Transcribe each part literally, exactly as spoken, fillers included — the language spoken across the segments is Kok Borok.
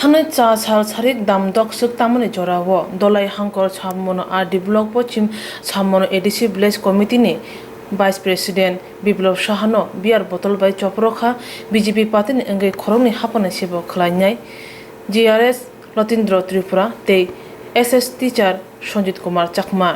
Thani cha sal sarik dam dokswk tamani jorao Dolai Hangkor Sabmono R D block pochim Sabmono A D C village committee ni vice president Biplop Sahano beer bottle bai chopro kha B J P party ni wngwi khoroknwi haphano sebo khwlainai G R S Lotindro Tripura tei S S teacher Sanjit Kumar Chakma.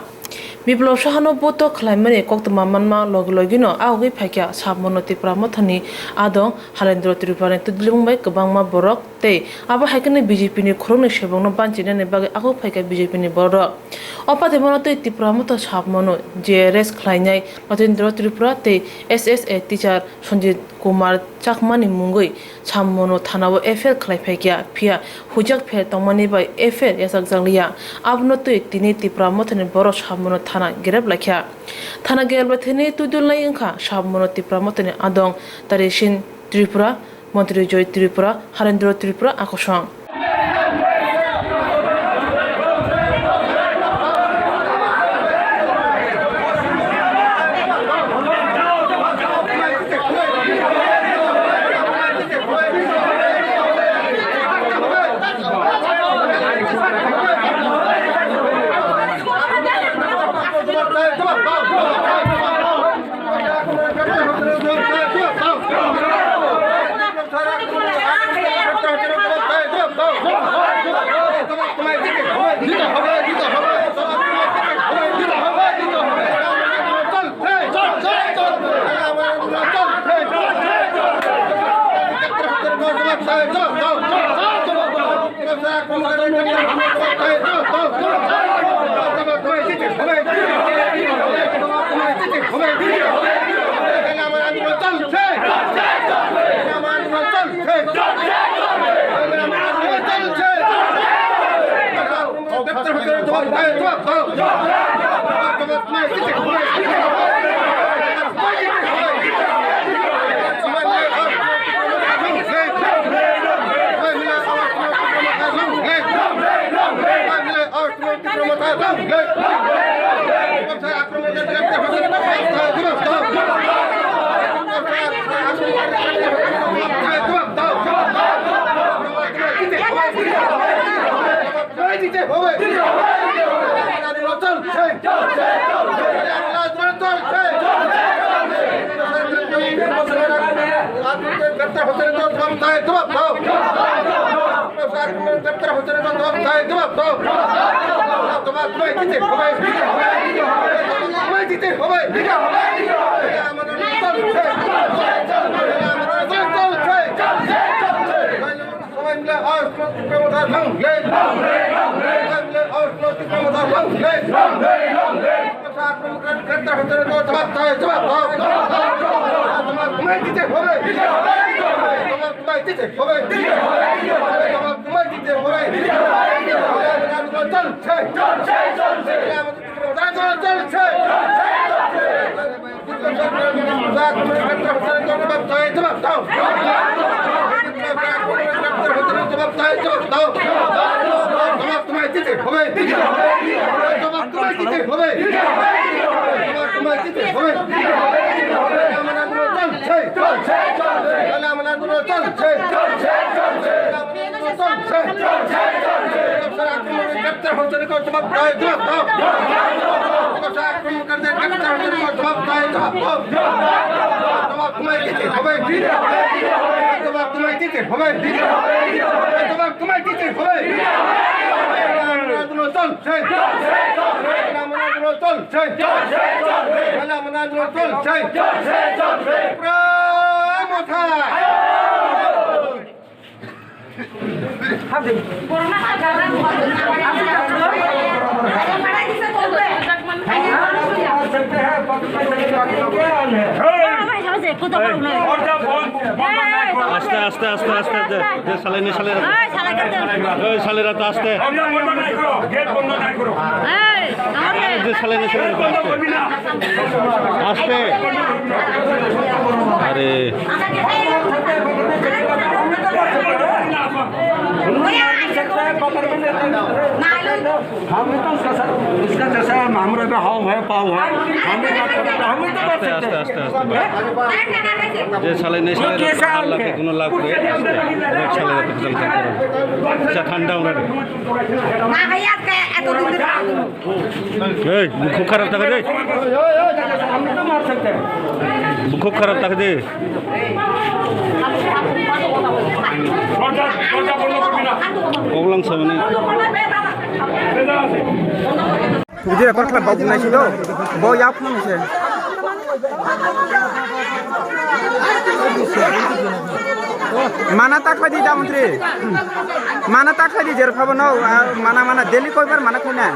Biplop Sahano boto khwlaimani koktwma manma logi logino ahogwi phaikha Sabmono Tipra Mothani adong Halendro Tripurani twidulmung bai kwbangma borok tei abo hai kheno B J P ni khoroknwi sebokno banchinani bagwi ahok phaikha B J P ni borok. O patimono tei Tipra Motha Sabmono G R S khwlainai Lotindro Tripura tei S S A teacher Sanjit Kumar Chakmani mungwi Sabmono thanao F I R khwlai phaikha, phiya huijak pher tongmani bai F I R yachakjakliya. Abono twi tini Tipra Mothani borok Sabmono thana gerep laikha. Thana gerep lai thani twidulnai wngkha Sabmono Tipra Mothani adong Tarisin Tripura, Montri Joy Tripura, Harendra Tripura akosong. আস্তে, আস্তে, আস্তে, আস্তে, দে, দে, সালাই নি, সালাই রাখ। এই, সালাই রাখ, আস্তে। এই, দে, সালাই নি, সালাই রাখ, আস্তে। আস্তে। আরে। हम भी तो उसका साथ, उसका जैसा है, हमारा भी हाव है, पाव है, हम भी बात करते हैं, हम भी तो बात আস্তে, करते আস্তে, আস্তে, हैं। আস্তে। যে সালে নেই, वो সালে कैसा হাল্লা আঙ্কেল? কে কোনো লাভ वो নেই। कैसे अंदर नहीं जाता? এক সালে এত প্রশংসা করে। আচ্ছা, ঠান্ডা ওনার। না ভাই, আজকে এতদিন ধরে এই, মুখ খুব খারাপ থাকে রে। हम भी तो मार सकते हैं। মুখ খুব খারাপ থাকে রে। Kok lang sa mani. Video record khlai bok nai si do. Bo yak phone se. Mana ta khlai di da mantri. Mana ta khlai di jer phabo no. Ah, mana mana daily koi bar mana khlai na.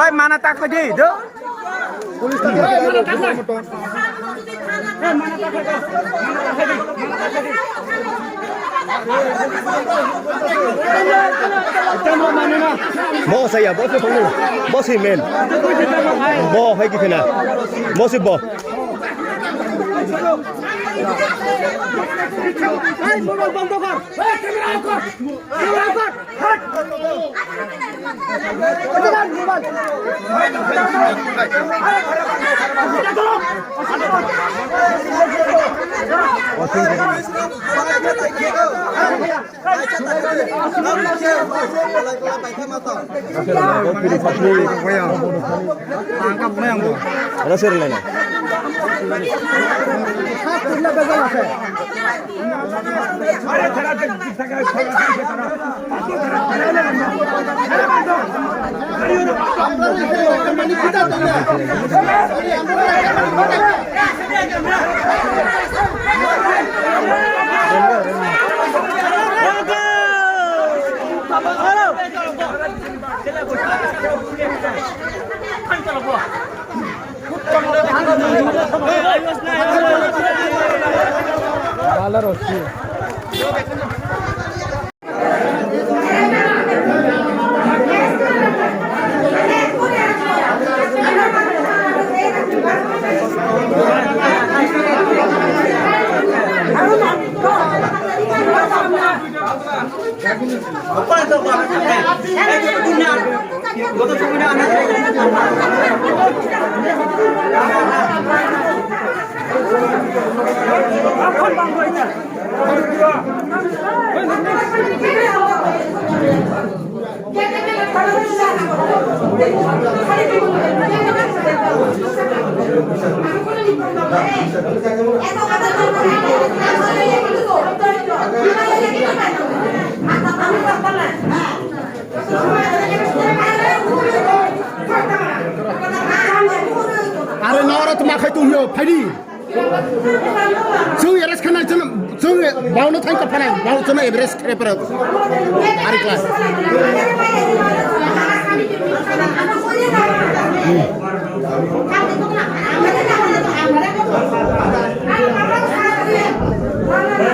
Oi, mana ta khlai di do. Mo saya, bo se phone, bo se men. Bo hai kithena. Bo se bo. Ada sir lain. Are nawara tuma khai tungyo, phaidi. Chwng arrest khanai, chwng, chwng bauno thangkha phanai, bau chwngno arrest khe phano. Ari kla.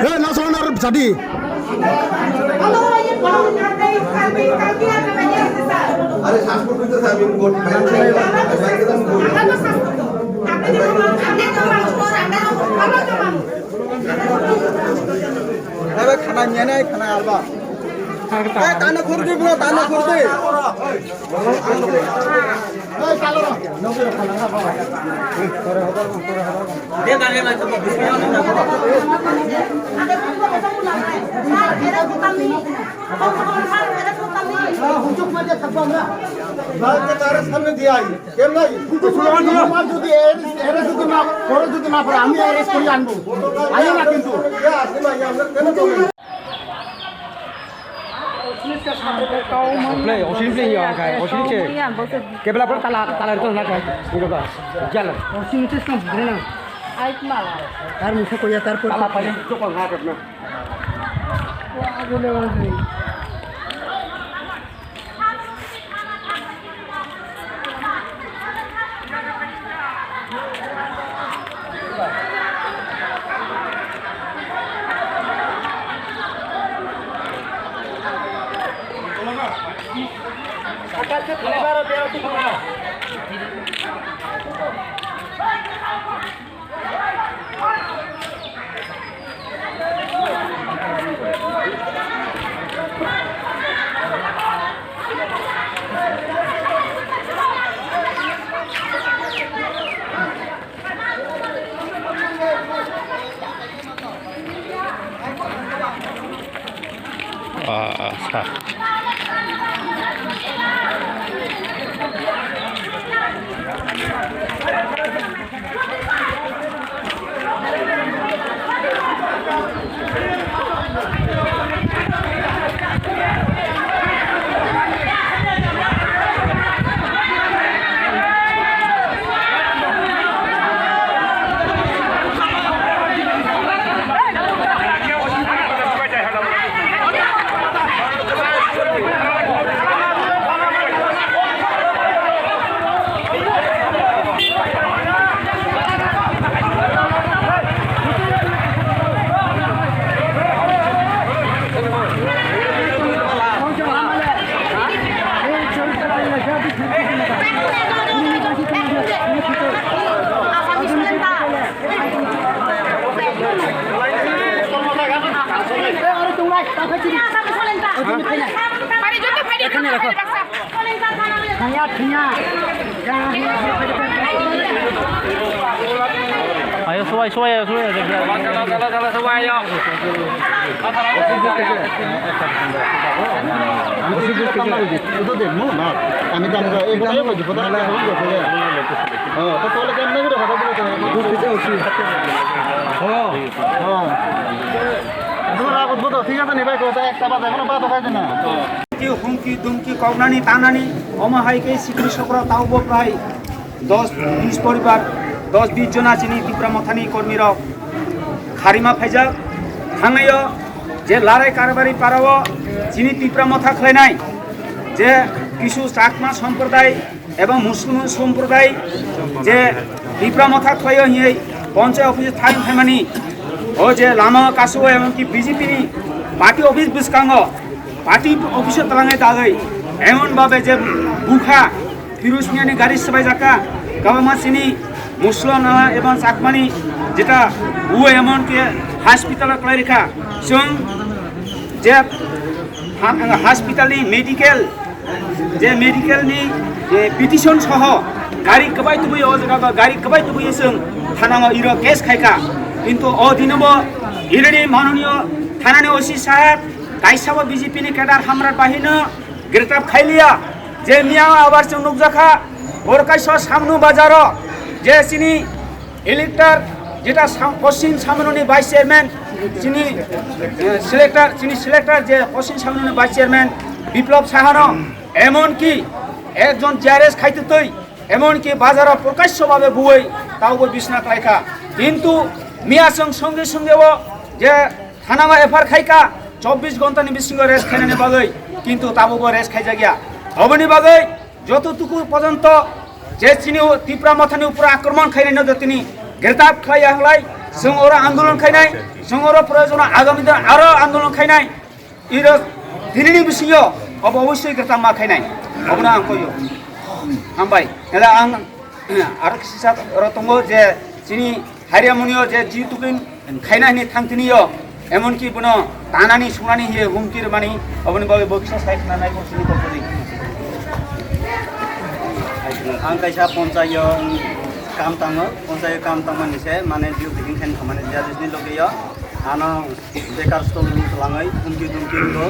Hey, nasonar jadi. আরে শ্বাস করতে তো আমি ভোট পাইছি। এবার খানা নিয়ে নেয়, খানা আলবা। এই, তানো খুঁড় দিব, তানো খুঁড় দে। ভারতে তার সামনে দিয়ে আই। কেন নাই? তোমার যদি এর, এর যদি না, পরে যদি না পড়ে, আমি অ্যারেস্ট করে আনবো। আইও না কিন্তু। Play, osini play ya, kai, osini che. Kebla pun tala, tala itu nak kai. Ini apa? Osini che sem sebenarnya. Ait malah. Tar musa koya tar pun. Tala paling itu kau nggak ada. Wah, boleh, boleh. Ah, sa. Ayo, suai, suai, suai. Suai, suai, suai, suai, ayo. Ami Oh, oh. Dura, buddho, ঠিক আছে নি ভাই, কথা একটা কথা এখনো বাদ দেখাই দে না। Humki, humki, dumki, koknani, tanani, omo hai khe sikri sokro taubo prai dos bis poribar, dos bis jona chini Tipra Mothani kormi rok kharima phaijak. Thangnaio je larai karbari parao chini Tipra Motha khlainai je kisu Chakma somproday ebong Muslim somproday je Tipra Motha khlaio hinwi ponchayat office thang phaimani, o je lama kasu emon ki B J P ni party office bwskango party office o twlangnai dagwi emon babe je bukha Pirus Miani gari swbaijak kha, kwbangma chini Muslon, ah, ebong Chakmani jeta o emon ke hospital o kwlai rikha. Chwng je ha-, hospital ni medical, je medical ni, eh, petition soho gari kwbai tubui o jaga ba gari kwbai tubui chwng thana o iro case khaikha. Kintu o dino bo irini manoniyo thanani O C sahab kaisa bo B J P ni cadre hamrat bahino greta khailiya. Je miya abar chwng nukjakha, Borkaisa Samnu Bazaro, je chini elector, jeta Sam-, Poschim Samnuni Vice Chairman, chini, eh, selector, chini selector je Poschim Samnuni Vice Chairman Biplab Sahano, emonki ekjon G R S khaitutwi, emonki bazaro prokasyo babe buwi taubo bisna klaikha. Kintu miya chwng songe songe o je Thanao F I R khaikha, chobbish ghonta ni bisingo rest khainani bagwi, kintu tabukbo rest khaijakya. Oboni bagwi joto tuku pojonto je chini Tipra Mothani upor akromon khainani jotoni greta khlaiya hwnlai, chwng oro andolon khainai, chwng oro proyojono agami din aro andolon khainai. Iro dinini bisingo obo obosoi greta ma khainai. Obono ang koyo. Hambai. Ela ang aro kisa oro tongo je chini Hariamunio je ji tukin khaina hini thangtini yo, emonki bono tanani sunani hiye humki rwmani, oboni bagwi bo kisa sai khna nai bo sini kokori. Ang kaisa ponchayo kam tango, ponchayo kam tangmani se mane ji tukin khain khamani jia jisni logeyo, ano bekar stol ni twlangwi humki dumki rwo.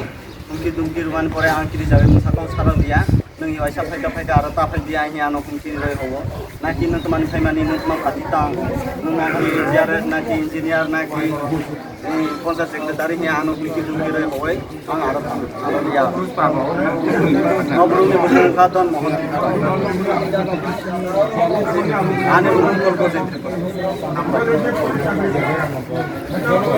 Humki dumki rwmani pore ang kiri jabe mwsakao sara liya. Nwng waisa phaikha phaikha aro ta phai di, ang ano humki rwi hobo. Naki nwng tmani phaimani nwng tma pati tang. Nwng nangkha G R S naki engineer naki, hmm, panchayat secretary hi ano humki dumki rwi hoboi. Ang aro tang, aro liya. Nobrumni bwswng kha Don Mohan. Ani bwswng Kolko Tripura.